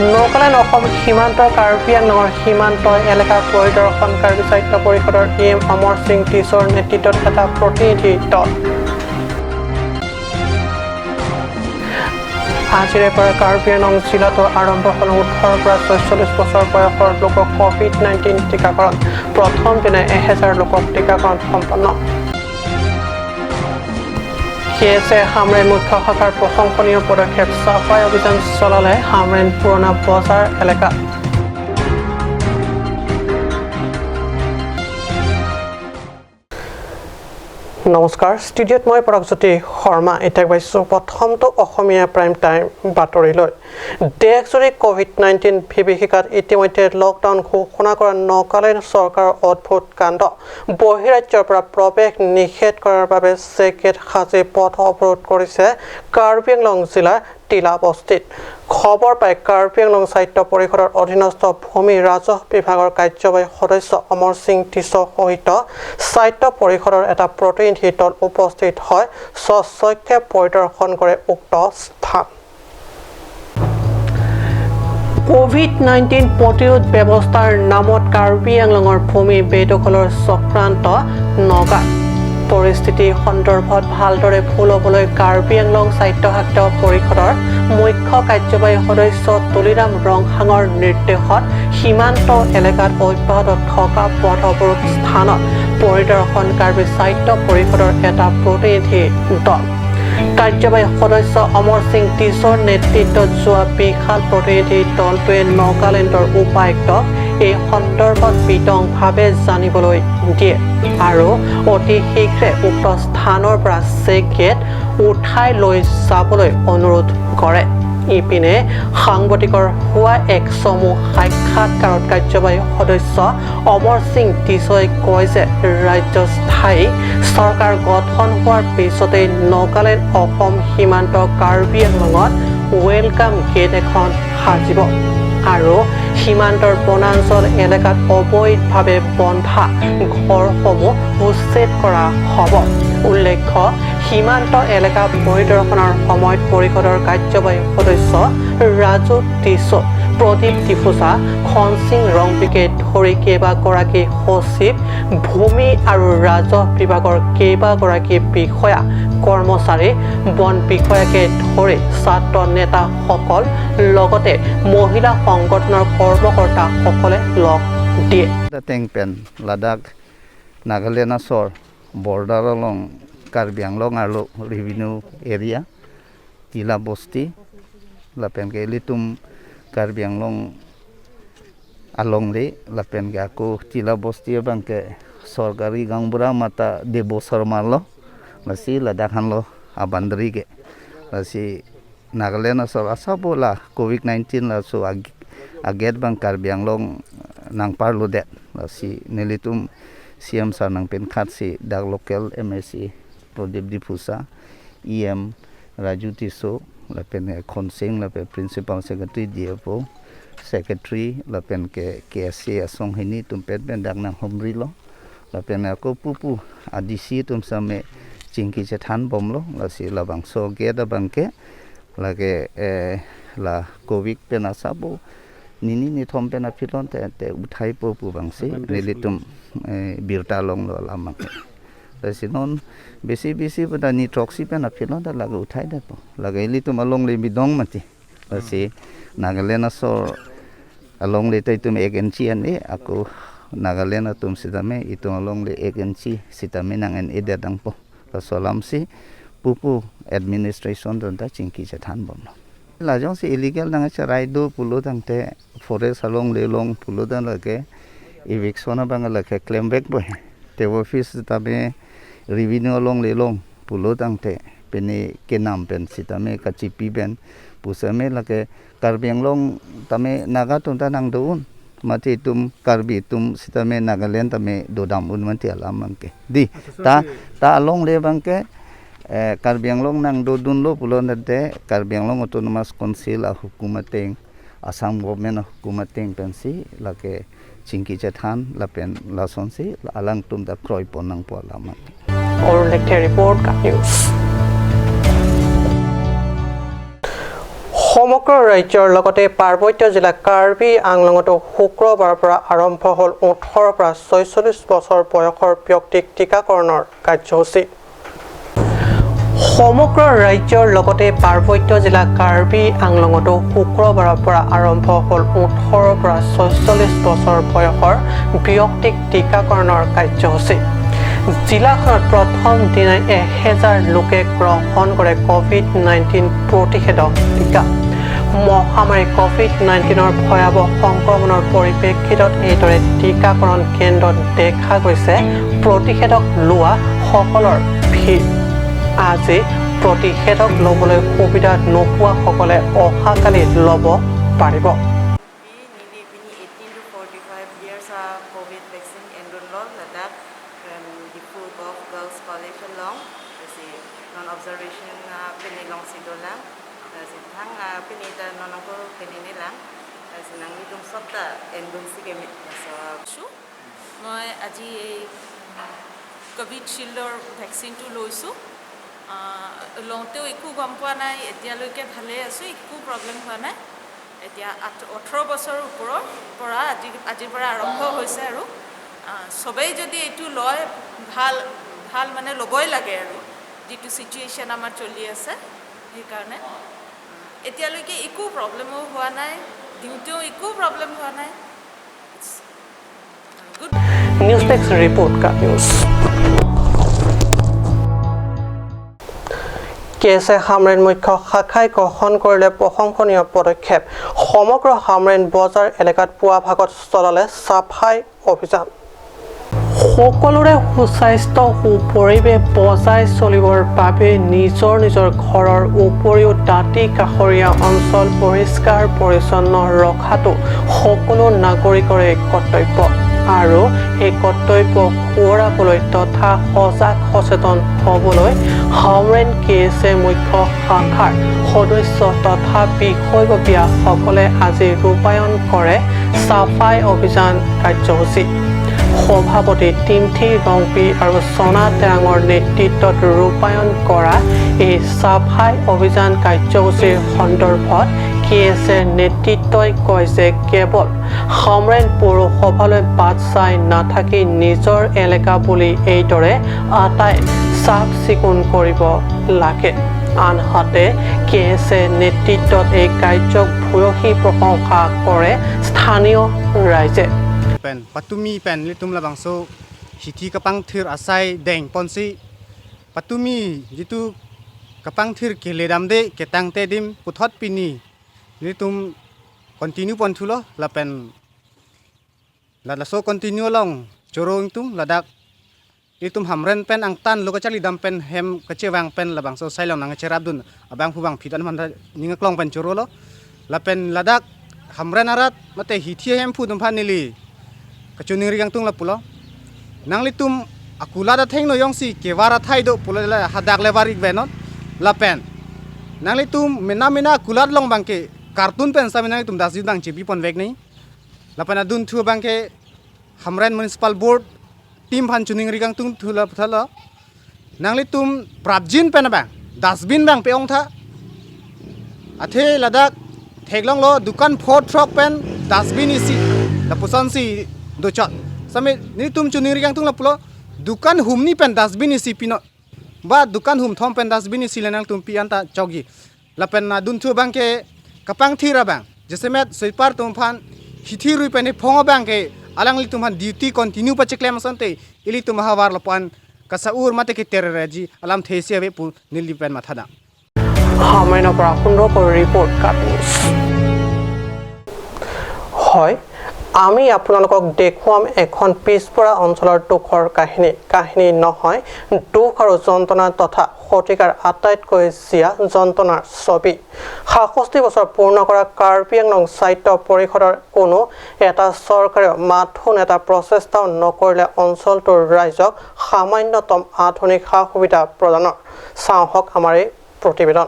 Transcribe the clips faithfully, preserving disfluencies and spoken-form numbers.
নগালেণ্ড অসম সীমান্ত কাৰ্বি আংলঙৰ সীমান্ত এলেকা পৰিদৰ্শন কাৰ্বি সাহিত্য পৰিষদৰ ই এম অমৰ সিং টিছৰ নেতৃত্বত এটা প্ৰতিনিধি দল। আজিৰে পৰা কাৰ্বি আংলং জিলাতো আৰম্ভ হ'ল ওঠৰৰ পৰা ছয়চল্লিছ বছৰ বয়সৰ লোকক কভিড নাইণ্টিন টীকাকৰণ। প্ৰথম দিনা এহেজাৰ লোকক টীকাকৰণ সম্পন্ন। কে এছে হামৰেণ মুখ্য শাখাৰ প্ৰশংসনীয় পদক্ষেপ। চাফাই অভিযান চলালে হামৰেণ পুৰণা বজাৰ এলেকা। নমস্কাৰ, ষ্টুডিঅ'ত মই পৰাগজ্যোতি শৰ্মা। এতিয়া পাইছোঁ প্ৰথমটো অসমীয়া প্ৰাইম টাইম বাতৰিলৈ। দেশজুৰি কভিড নাইণ্টিন বিভীষিকাত ইতিমধ্যে লকডাউন ঘোষণা কৰা নগালেণ্ড চৰকাৰৰ অদ্ভুত কাণ্ড। বহিৰাজ্যৰ পৰা প্ৰৱেশ নিষেধ কৰাৰ বাবে চেক গেট সাজি পথ অৱৰোধ কৰিছে কাৰ্বি আংলং জিলাৰ তিলা বস্তিত। খবৰ পাই কাৰ্বি আংলং স্বায়ত্ত পৰিষদৰ অধীনস্থ ভূমি ৰাজহ বিভাগৰ কাৰ্যবাহী সদস্য অমৰ সিং টিছৰ সহিত স্বায়ত্ত পৰিষদৰ এটা প্ৰতিনিধি দল উপস্থিত হয় স্বচক্ষে পৰিদৰ্শন কৰে উক্ত স্থান। কভিড নাইণ্টিন প্ৰতিৰোধ ব্যৱস্থাৰ নামত কাৰ্বি আংলঙৰ ভূমি বেদখলৰ চক্ৰান্ত নগা। পৰিস্থিতি সন্দৰ্ভত ভালদৰে ভুল হ'বলৈ কাৰ্বি আংলং স্বায়ত্তশাসিত পৰিষদৰ মুখ্য কাৰ্যবাহী সদস্য তুলিৰাম ৰংহাঙৰ নিৰ্দেশত সীমান্ত এলেকাত অব্যাহত থকা পথ অৱৰোধ স্থানত পৰিদৰ্শন কাৰ্বি স্বায়ত্ত পৰিষদৰ এটা প্ৰতিনিধি দল। কাৰ্যবাহী সদস্য অমৰ সিং টিছৰ নেতৃত্বত যোৱা বিশাল প্ৰতিনিধি দলটোৱে নগালেণ্ডৰ উপায়ুক্তক এই সন্দৰ্ভত বিতংভাৱে জানিবলৈ দিয়ে আৰু অতি শীঘ্ৰে উক্ত স্থানৰ পৰা চেক গেট উঠাই লৈ যাবলৈ অনুৰোধ কৰে। ইপিনে সাংবাদিকৰ হোৱা এক চমু সাক্ষাৎকাৰত কাৰ্যবাহী সদস্য অমৰ সিং টিছই কয় যে ৰাজ্যত স্থায়ী চৰকাৰ গঠন হোৱাৰ পিছতেই নগালেণ্ড অসম সীমান্ত কাৰ্বি আংলঙত ৱেলকাম গেট এখন সাজিব আৰু সীমান্তৰ বনাঞ্চল এলেকাত অবৈধভাৱে বন্ধা ঘৰসমূহ উচ্ছেদ কৰা হ'ব। উল্লেখ্য, সীমান্ত এলেকা পৰিদৰ্শনৰ সময়ত পৰিষদৰ কাৰ্যবাহী সদস্য ৰাজু টিছো, প্ৰদীপ ডিফুচা, খনসিং ৰংপিকে ধৰি কেইবাগৰাকী সচিব, ভূমি আৰু ৰাজহ বিভাগৰ কেইবাগৰাকী বিষয়া, কৰ্মচাৰী, বন বিষয়াকে ধৰি ছাত্ৰ নেতাসকল লগতে মহিলা সংগঠনৰ কৰ্মকৰ্তাসকলে লগ দিয়ে। Ateng pen ladak Nagaland asor border along Karbi Anglong arlo revenue area Tila Bosti lapen ke ilitum Karbi Anglong alongle lapen ke ako Tila Bosti abang ke sorkari gaonbura mate Debo Sharma lo, lasi ladak han lo a-boundary ke, lasi Nagaland asor asabo la covid nineteen laso ag-, a-gate abang Karbi Anglong nangparlodet. Lasi nelitum C M sir nangpinkhat si dak local M A C Pradip Diphusa, E M Raju Tisso, lapen Khonsing, lapen Principal Secretary D F O, Secretary, lapen ke K S A asong hini atum pen pen dak nanghumrilo. Lapen ako pupu a D C atum same chingki chethan bomlo, lasi labangso gate abang ke lake, eh, la covid pen asabo nini nithom pen aphi lote te uthaipo pu abang si nelitum, eh, birta longlo alam abang ke. Lasi non besi besi pada ni throksi pen aphi lote lake uthaidepo. Lake ilitum alongle bidong mati. Lasi Nagaland asor alongle ta itum ek inchi an-e, ako Nagaland atum sitame itum alongle ek inchi sitame nang-en-edet nangpo. Laso alam si pupu administration atum ta chingki chethan bomlo. Lajong si illegal nangcherai do pulo tangte forest alongle along pulo tang lake eviction abang lake klem vekpo he. Te office tame revenue alongle along pulo tangte pini kenam pen sitame kachipi pen pusitame lake Karbi Anglong tame Naga atum ta nangdo un, mate itum Karbi atum sitame Nagaland tame dodam un mate alam abang ke. Di, ta, ta alongle abang ke, eh, Karbi Anglong nangdodunlo pulo tangte Karbi Anglong Autonomous Council ahukum ateng, Assam government ahukum ateng pensi lake chingki chethan lapen lasonsi alangtum ta kroipon nangpo alam abang. Arun Lekthe report, Ka News. সমগ্ৰ ৰাজ্যৰ লগতে পাৰ্বত্য জিলা কাৰ্বি আংলঙতো শুক্ৰবাৰৰ পৰা আৰম্ভ হ'ল ওঠৰৰ পৰা ছয়চল্লিছ বছৰ বয়সৰ ব্যক্তিক টীকাকৰণৰ কাৰ্যসূচী। সমগ্ৰ ৰাজ্যৰ লগতে পাৰ্বত্য জিলা কাৰ্বি আংলঙতো শুক্ৰবাৰৰ পৰা আৰম্ভ হ'ল ওঠৰৰ পৰা ছয়চল্লিছ বছৰ বয়সৰ ব্যক্তিক টীকাকৰণৰ কাৰ্যসূচী। জিলাখনত প্ৰথম দিনাই এহেজাৰ লোকে গ্ৰহণ কৰে কভিড নাইণ্টিন প্ৰতিষেধক টীকা। মহামাৰী কভিড নাইণ্টিনৰ ভয়াৱহ সংক্ৰমণৰ পৰিপ্ৰেক্ষিতত এইদৰে টীকাকৰণ কেন্দ্ৰত দেখা গৈছে প্ৰতিষেধক লোৱা সকলৰ ভিৰ। আজি প্ৰতিষেধক ল'বলৈ সুবিধা নোপোৱাসকলে অহাকালি ল'ব পাৰিব। Neli pini eighteen to forty-five years a covid vaccine endunlo ladak, em, Diphu Govt Girls College along, lasi non observation, ah, pini alongsi dolang, lasi thang, ah, pini ta non ako pini nilang, lasi nanglitum sop ta endunsi keme, laso. মই আজি এই কোভিচিল্ডৰ ভেকচিনটো লৈছোঁ। আহ, লওঁতেও একো গম পোৱা নাই, এতিয়ালৈকে ভালেই আছোঁ, একো প্ৰব্লেম হোৱা নাই। এতিয়া আঠ-, ওঠৰ বছৰ ওপৰৰ পৰা আজি, আজিৰ পৰা আৰম্ভ হৈছে আৰু, আহ, সবেই যদি এইটো লয়, ভাল, ভাল মানে ল'বই লাগে আৰু, যিটো চিটুৱেশ্যন আমাৰ চলি আছে সেইকাৰণে। আহ, এতিয়ালৈকে একো প্ৰব্লেমো হোৱা নাই, দিওঁতেও একো প্ৰব্লেম হোৱা নাই। নিউজ ডেস্ক ৰিপৰ্ট, কাট নিউজ। কে এছ এ হামৰেণ মুখ্য শাখাই গ্ৰহণ কৰিলে প্ৰশংসনীয় পদক্ষেপ। সমগ্ৰ হামৰেণ বজাৰ এলেকাত পুৱা ভাগত চলালে চাফাই অভিযান। সকলোৰে সুস্বাস্থ্য সুপৰিৱেশ বজাই চলিবৰ বাবে নিজৰ নিজৰ ঘৰৰ উপৰিও দাঁতি কাষৰীয়া অঞ্চল পৰিষ্কাৰ পৰিচ্ছন্ন ৰখাটো সকলো নাগৰিকৰে কৰ্তব্য আৰু এই কৰ্তব্য সোঁৱৰাবলৈ তথা সজাগ সচেতন হ'বলৈ হামৰেণ কে এছ এ মুখ্য শাখাৰ সদস্য তথা বিষয়ববীয়াসকলে আজি ৰূপায়ণ কৰে চাফাই অভিযান কাৰ্যসূচী। সভাপতি টিমথি ৰংপি আৰু চনা তেৰাঙৰ নেতৃত্বত ৰূপায়ণ কৰা এই চাফাই অভিযান কাৰ্যসূচীৰ সন্দৰ্ভত কে এছ এৰ নেতৃত্বই কয় যে কেৱল হামৰেণ পৌৰসভালৈ বাট চাই নাথাকি নিজৰ এলেকা বুলি এইদৰে আটাই চাফ চিকুণ কৰিব লাগে। আনহাতে কে এছ এ নেতৃত্বত এই কাৰ্যক ভূয়সী প্ৰশংসা কৰে স্থানীয় ৰাইজে। Pen patumi pen nelitum labangso hithi kapangthir asai dengponsi patumi jitu kapangthir keledamde ketangte adim puthot pini nelitum continue ponthulo lapen la laso continue along choro ingtung ladak itum Hamren pen angtan lo kacharlidam pen hem kachevang pen labangso asai along nangcherapdun abangphu bangphi ta manda ning aklong pen chorolo. Lapen ladak Hamren arat mate hithi ahemphu atum aphan neli kachiningri kangtung lapulo. Nanglitum akulat athengno jongsi kevar athai do pulo la hadak le var-ik venon. Lapen nanglitum mena mena akulat along abangke carton pen sitame nanglitum dustbin abang chepi ponvek nangji. Lapen adunthu abangke Hamren Municipal Board team aphan chiningri kangtungthu laputhalo. Nanglitum prapjin pen abang dustbin abang pe-ongtha. Athe ladak theklonglo dukan pho throk pen dustbin isi lapusonsi dochot. Sitame nelitum chiningri kangtung lapulo, dukan humni pen dustbin isi pinon. Ba dukan humthom pen dustbin isi le nangtum pi anta chokji. Lapen adunthu abangke kapangthir abang jasemet sweeper atum aphan hithi rui pen ephong abangke alanglitum aphan duty continue pachiklem asonte ilitum ahavar lapu-an kasa-ur mate ketereraji alamthe isi ave pu neli pen mathadam. হামৰেণৰ পৰা সুন্দৰকৈ ৰিপৰ্ট, কাট নিউজ। হয়, আমি আপোনালোকক দেখুৱাম এখন পিছপৰা অঞ্চলৰ দুখৰ কাহিনী। কাহিনী নহয়, দুখ আৰু যন্ত্ৰণা তথা শতিকাৰ আটাইতকৈ জীয়া যন্ত্ৰণাৰ ছবি। সাতষষ্ঠি বছৰ পূৰ্ণ কৰা কাৰ্বি আংলং স্বায়ত্ত পৰিষদৰ কোনো এটা চৰকাৰেও মাথোন এটা প্ৰচেষ্টাও নকৰিলে অঞ্চলটোৰ ৰাইজক সামান্যতম আধুনিক সা সুবিধা প্ৰদানৰ। চাওঁ আহক আমাৰ এই প্ৰতিবেদন।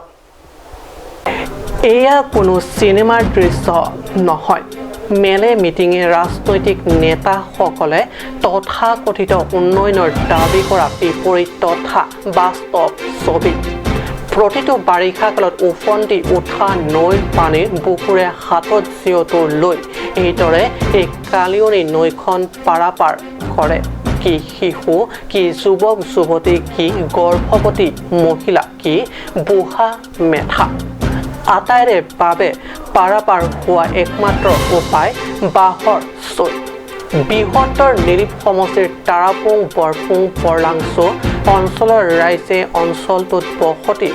এয়া কোনো চিনেমাৰ দৃশ্য নহয়। মেলে মিটিঙে ৰাজনৈতিক নেতাসকলে তথাকথিত উন্নয়নৰ দাবী কৰা বিপৰীত তথা বাস্তৱ ছবি। প্ৰতিটো বাৰিষা কালত ওফন্দি উঠা নৈৰ পানীৰ বুকুৰে হাতত জিঅটো লৈ এইদৰে এই কালিয়নী নৈখন পাৰাপাৰ কৰে। কি শিশু, কি যুৱক যুৱতী, কি গৰ্ভৱতী মহিলা, কি বুঢ়া মেথা, আটাইৰে বাবে পাৰাপাৰ হোৱা একমাত্ৰ উপায় বাঁহৰ চৈ। বৃহত্তৰ নিৰিপ সমষ্টিৰ তাৰাপুং, বৰপুং, পৰলাংচু অঞ্চলৰ ৰাইজে অঞ্চলটোত বসতি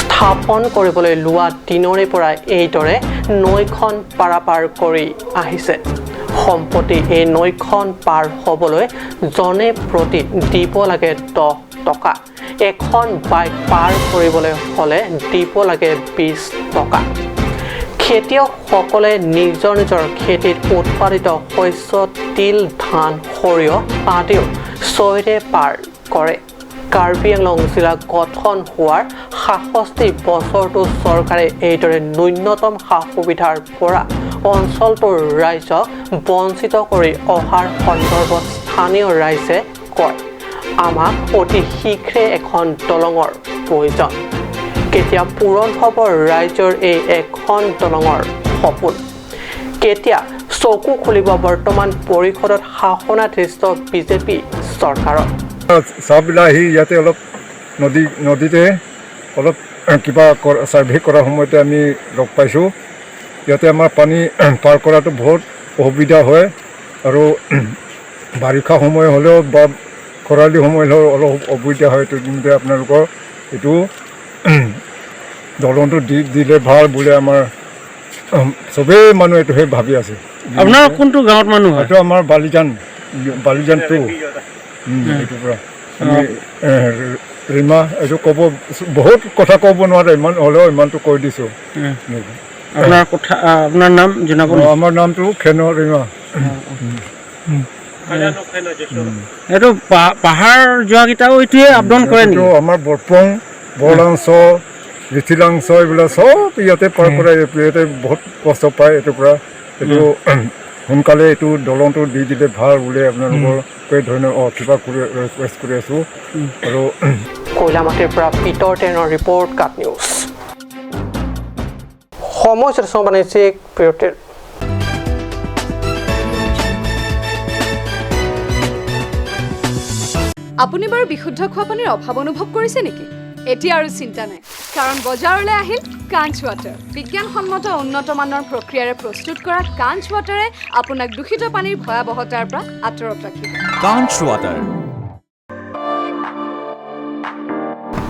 স্থাপন কৰিবলৈ লোৱা দিনৰে পৰা এইদৰে নৈখন পাৰাপাৰ কৰি আহিছে। সম্প্ৰতি এই নৈখন পাৰ হ'বলৈ জনে প্ৰতি দিব লাগে দহ টকা। এখন বাইক পাৰ কৰিবলৈ হ'লে দিব লাগে বিশ টকা। খেতিয়কসকলে নিজৰ নিজৰ খেতিত উৎপাদিত শস্য, তিল, ধান, সৰিয়হ আদিও চৈৰে পাৰ কৰে। কাৰ্বি আংলং জিলা গঠন হোৱাৰ সাতষষ্ঠি বছৰটো চৰকাৰে এইদৰে ন্যূনতম সা সুবিধাৰ পৰা অঞ্চলটোৰ ৰাইজক বঞ্চিত কৰি অহাৰ সন্দৰ্ভত স্থানীয় ৰাইজে কয়, আমাক অতি শীঘ্ৰে এখন দলঙৰ প্ৰয়োজন। কেতিয়া পূৰণ হ'ব ৰাইজৰ এই এখন দলঙৰ সপোন? কেতিয়া চকু খুলিব বৰ্তমান পৰিষদত শাসনাধিষ্ঠ বিজেপি চৰকাৰৰ? চাহবিলাক আহি ইয়াতে অলপ নদী, নদীতে অলপ কিবা কৰ-, চাৰ্ভে কৰাৰ সময়তে আমি লগ পাইছোঁ। ইয়াতে আমাৰ পানী পাৰ কৰাটো বহুত অসুবিধা হয় আৰু বাৰিষা সময় হ'লেও বা খৰালি সময় হ'লেও অলপ অসুবিধা হয়। এইটো নিমিত্তে আপোনালোকৰ এইটো দলংটো দি, দিলে ভাল বুলি আমাৰ, উম, চবেই মানুহ এইটোহে ভাবি আছে। আপোনাৰ কোনটো গাঁৱত মানুহ হয়? এইটো আমাৰ বালিজান, বালিজান টু। উম, উম। এইটো পৰা আমি, অ। এ, ৰিমা, এইটো ক'ব, বহুত কথা ক'ব নোৱাৰে, ইমান হ'লেও ইমানটো কৈ দিছোঁ। উম। এনেকুৱা। আপোনাৰ কথা, আ, আপোনাৰ নাম জনাব অ, নেকি? আমাৰ নামটো খেন ৰিমা। অ, অ। উম। উম। উম। এইটো পা-, পাহাৰ যোৱাকেইটাও এইটোৱে আপ ডাউন কৰে নেকি? এইটো আমাৰ বৰপং, বৰলাংচ, ৰিঠিলাংচ এইবিলাক চব ইয়াতে পাৰ উম। কৰে, ইয়াতে বহুত কষ্ট পায় এইটো পৰা। এইটো উম। সোনকালে এইটো দলংটো দি দিলে ভাল বুলি আপোনালোককে উম। ধন্য-, অ, কিবা কৰি ৰিকুৱেষ্ট কৰি আছোঁ। উম। আৰু কইলামাটিৰ পৰা পিতৰ টেনৰ ৰিপৰ্ট, কাট নিউজ। সময় হৈছে চম্পানী চেক বিৰতিৰ। আপুনি বাৰু বিশুদ্ধ খোৱা পানীৰ অভাৱ অনুভৱ কৰিছে নেকি? এতিয়া আৰু চিন্তা নাই, কাৰণ বজাৰলৈ আহিল কাঞ্চ ৱাটাৰ। বিজ্ঞানসন্মত উন্নত মানৰ প্ৰক্ৰিয়াৰে প্ৰস্তুত কৰা কাঞ্চ ৱাটাৰে আপোনাক দূষিত পানীৰ ভয়াৱহতাৰ পৰা আঁতৰত ৰাখিব। Kanch Water.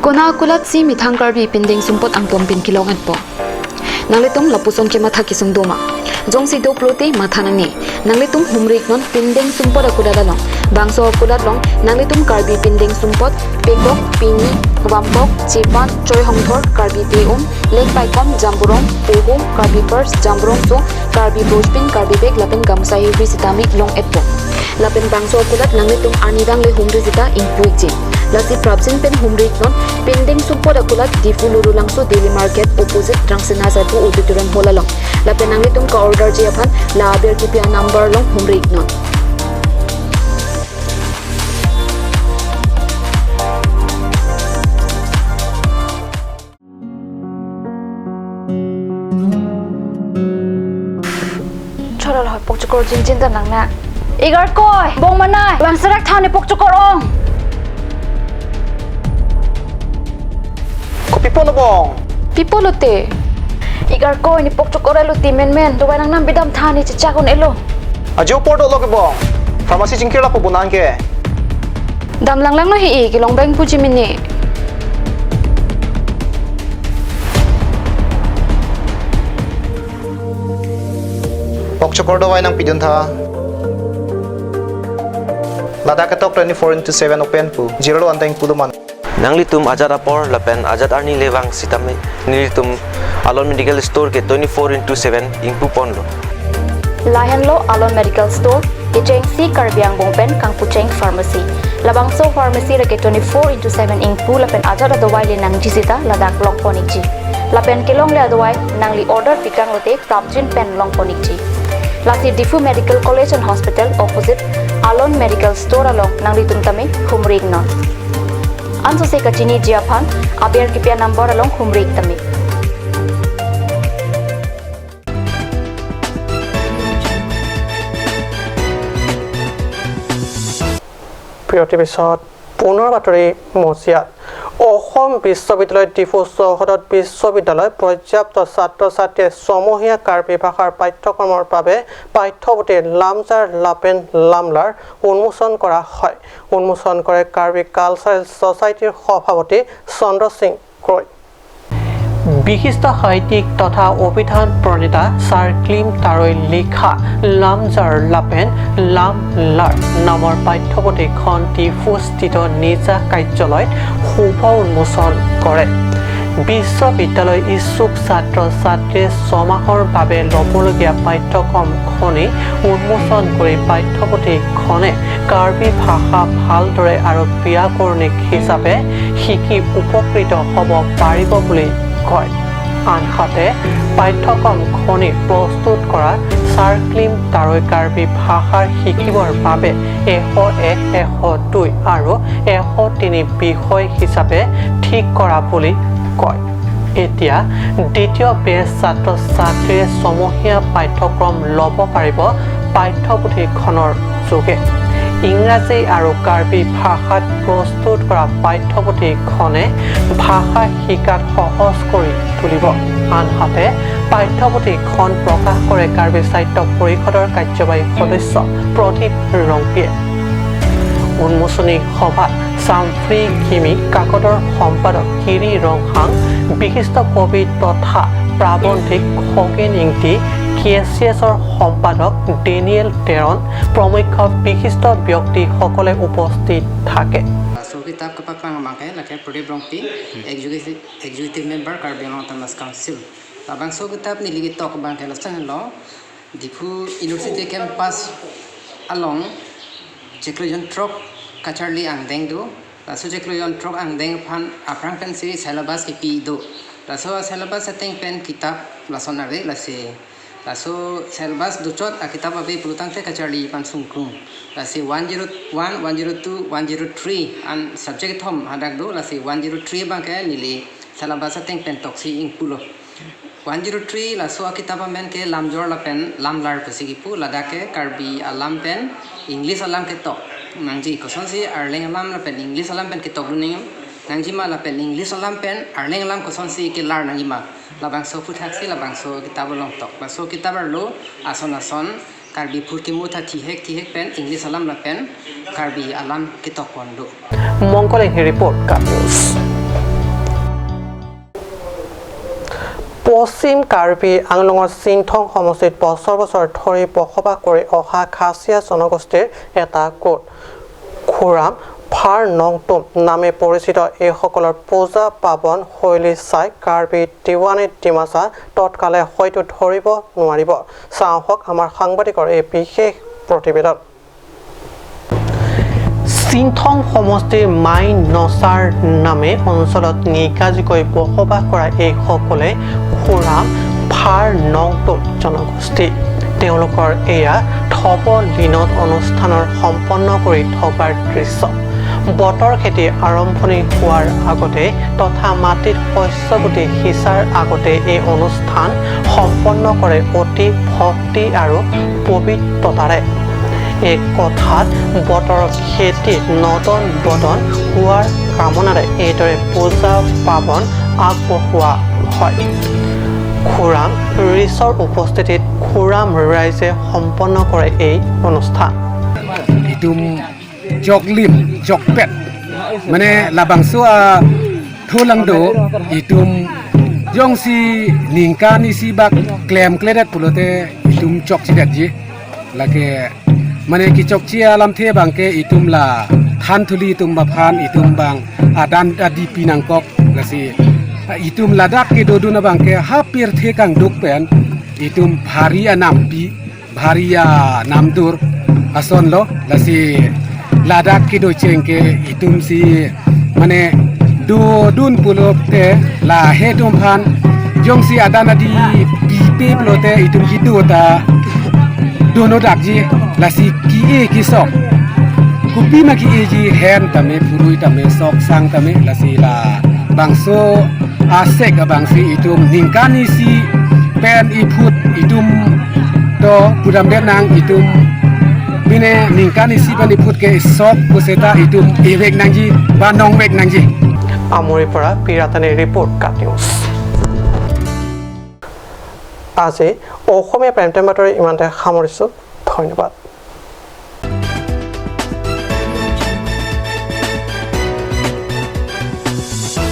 Konat akulat si methang Karbi pindeng sumpot angton pen kelong-etpo. Nanglitum lapuson kematha kesung doma. Jongsi do pulote matha nangne. Nanglitum humri-iknon pindeng sumpot akulat along. Bangso akulat along nanglitum Karbi pindeng sumpot, pekok, pini, vampok, chepan, choi hongthor, Karbi pe-um, lek paikom, jamburong, pohum, Karbi pers, jamburong so, Karbi bospin, Karbi bag lapen gamusa hihri sitame long-etpo. Lapen bangso akulat nanglitum arnidang le humri sita ingpu-ikji. Lasi prapjin pen humri-iknon, pindeng sumpot akulat Diphu Lurulangso Daily Market opposite Rangsina Sabu Auditorium Hall along. Lapen nanglitum ka-orderji aphan la aber kipi a-number along humri-iknon. Chorol hoi pokchokor jinjin ta nang na. Igarkoi, bong manai, bang serak thani pokchokor ong. Kopi pon bong? Pi pulote? Igarkoi, ne pokchokor elo ti menmen, dovai nangnam bidam thani chechak un-elo. Ajo apor dolo ke bong. Pharmacy chingkir lapu bonang ke. Dam langlanglo he-e, kelong bang puji mene. Pokchokor dovai nangpidun tha. Ladak ketok twenty-four into seven open pu. Jirlo anteng pulo man. Nanglitum ajat apor lapen ajat arni le vang sitame nelitum Alon Medical Store ke twenty-four into seven ingpu ponlo. Lahenlo Alon Medical Store, kechengsi Karbi angbong pen kangpucheng pharmacy. Labangso pharmacy lake twenty-four into seven ingpu lapen ajat adovai le nangji sita ladak long pon-ikji. Lapen kelongle adovai nangli order pikang lote prapjin pen long pon-ikji. Lasi Diphu Medical College and Hospital opposite Alon Medical Store along nanglitum tame humri-iknon. Ansose kachiniji aphan aber kipi a-number along humri tame. প্ৰিয় টিভি চাওক, পুনৰ বাতৰি মজিয়াত। অসম বিশ্ববিদ্যালয় ডিফু চৌহদত বিশ্ববিদ্যালয় পৰ্যাপ্ত ছাত্ৰ ছাত্ৰীয়ে ছমহীয়া কাৰ্বি ভাষাৰ পাঠ্যক্ৰমৰ বাবে পাঠ্যপুথি লামজাৰ লাপেন লামলাৰ উন্মোচন কৰা হয়। উন্মোচন কৰে কাৰ্বি কালচাৰেল ছ'চাইটিৰ সভাপতি চন্দ্ৰ সিং ক্ৰৈ। বিশিষ্ট সাহিত্যিক তথা অভিধান প্ৰণেতা ছাৰ ক্লিম তাৰৈ লিখা লামজাৰ লাপেন লামলাৰ নামৰ পাঠ্যপুথিখন ডিফুস্থিত নিজা কাৰ্যালয়ত শুভ উন্মোচন কৰে। বিশ্ববিদ্যালয় ইচ্ছুক ছাত্ৰ ছাত্ৰীয়ে ছমাহৰ বাবে ল'বলগীয়া পাঠ্যক্ৰমখনি উন্মোচন কৰি পাঠ্যপুথিখনে কাৰ্বি ভাষা ভালদৰে আৰু ব্যাকৰণিক হিচাপে শিকি উপকৃত হ'ব পাৰিব বুলি কয়। আনহাতে পাঠ্যক্ৰমখনি প্ৰস্তুত কৰা ছাৰ ক্লিম তাৰৈ কাৰ্বি ভাষাৰ শিকিবৰ বাবে এশ এক, এশ দুই আৰু এশ তিনি বিষয় হিচাপে ঠিক কৰা বুলি কয়। এতিয়া দ্বিতীয় বেচ ছাত্ৰ ছাত্ৰীয়ে ছমহীয়া পাঠ্যক্ৰম ল'ব পাৰিব পাঠ্যপুথিখনৰ যোগে। ইংৰাজী আৰু কাৰ্বি ভাষাত প্ৰস্তুত কৰা পাঠ্যপুথিখনে ভাষা শিকাত সহজ কৰি তুলিব। আনহাতে পাঠ্যপুথিখন প্ৰকাশ কৰে কাৰ্বি সাহিত্য পৰিষদৰ কাৰ্যবাহী সদস্য প্ৰদীপ ৰংপিয়ে। উন্মোচনী সভাত চামফ্ৰি কিমি কাকতৰ সম্পাদক গিৰি ৰংহাং, বিশিষ্ট কবি তথা প্ৰাবন্ধিক খগেন ইংতি, কে চি এছৰ সম্পাদক ডেনিয়েল তেৰণ প্ৰমুখ্য বিশিষ্ট ব্যক্তিসকলে উপস্থিত থাকে। Laso kitab kepaklang abangke lake Prodip Rongpi, Executive, Executive Member Karbi Anglong Autonomous Council. Labangso kitab neli ketok abangke lason lo, Diphu University campus along chiklo jonthrok kacharli angdeng do. Laso chiklo jonthrok angdeng aphan aphrang pensi syllabus kipi do. Laso syllabus ateng pen kitab lason ave, lasi laso syllabus dochot akitab ave pulotangte kacharli aphan sungkrung. Lasi one zero one, one zero two, one zero three an subject kethom hadak do, lasi one zero three abangke neli syllabus ateng pen toksi ingpulo. One zero three laso akitab amen ke Lamjor lapen Lamlar pusi kipu, ladak ke Karbi alam pen English alam ketok nangji, kosonsi Arleng alam lapen English alam pen ketok dun nangji ma lapen English alam pen Arleng alam kosonsi kelar nangji ma, labangso aphuthaksi labangso kitab along tok. Laso kitab arlo ason ason Karbi phurkimo tha thihek thihek pen English alam lapen Karbi alam ketok pon do. Mongkol Enghi report, Cup News. পশ্চিম কাৰ্বি আংলঙৰ চিনথং সমষ্টিত বছৰ বছৰ ধৰি বসবাস কৰি অহা খাচীয়া জনগোষ্ঠীৰ এটা গোট খুৰাম ফাৰ নংটুম নামে পৰিচিত এইসকলৰ পূজা পাৱন শৈলী চাই কাৰ্বি তিৱানী ডিমাছা তৎকালে হয়তো ধৰিব নোৱাৰিব। চাওঁ আহক আমাৰ সাংবাদিকৰ এই বিশেষ প্ৰতিবেদন। চিনথং সমষ্টিৰ মাই নচাৰ নামে অঞ্চলত নিগাজিকৈ বসবাস কৰা এইসকলে খুৰাম ফাৰ নংটুম জনগোষ্ঠী। তেওঁলোকৰ এয়া থব লিনত অনুষ্ঠানৰ সম্পন্ন কৰি থকাৰ দৃশ্য। বতৰ খেতি আৰম্ভণি হোৱাৰ আগতে তথা মাটিত শস্য গুটি সিঁচাৰ আগতে এই অনুষ্ঠান সম্পন্ন কৰে অতি ভক্তি আৰু পবিত্ৰতাৰে। এক কথাত বতৰৰ খেতি নদন বদন হোৱাৰ কামনাৰে এইদৰে পূজা পাৱন আগবঢ়োৱা হয়। খুৰাম ৰিচৰ উপস্থিতিত খুৰাম ৰাইজে সম্পন্ন কৰে এই অনুষ্ঠান। Itum choklim, chokpet. Mane labangso a tholang do, itum jongsi ningkan isi bak klemkledet pulote itum chokchidetji. Lake mane kechokche alamthe abangke itum la thanthuli atum aphan, itum abang adan adi pi nangkok, lasi itum ladak kedodun abangke ha pirthe kangduk pen itum bhari anampi, bhari anamdur ason lo, lasi ladak kedo cheng ke itum si mane dodun pulote lahei atum aphan jongsi adan adi pipe pulote itum kedo ta dono dakji, lasi ki-e kesok Kopi ma ke-eji, hen tame, phurui tame, sok sang tame, lasi labangso asek abangsi itum ningkan isi pen iphut itum to pudamdet nang itum. Pine ningkan isi pen iphut ke sok puseta itum ivek nangji, ba nongvek nangji. Amuri para Piratani report, KAT News. Aji Okhomia Prime Time Batori imante hamoriso. Dhonyobad.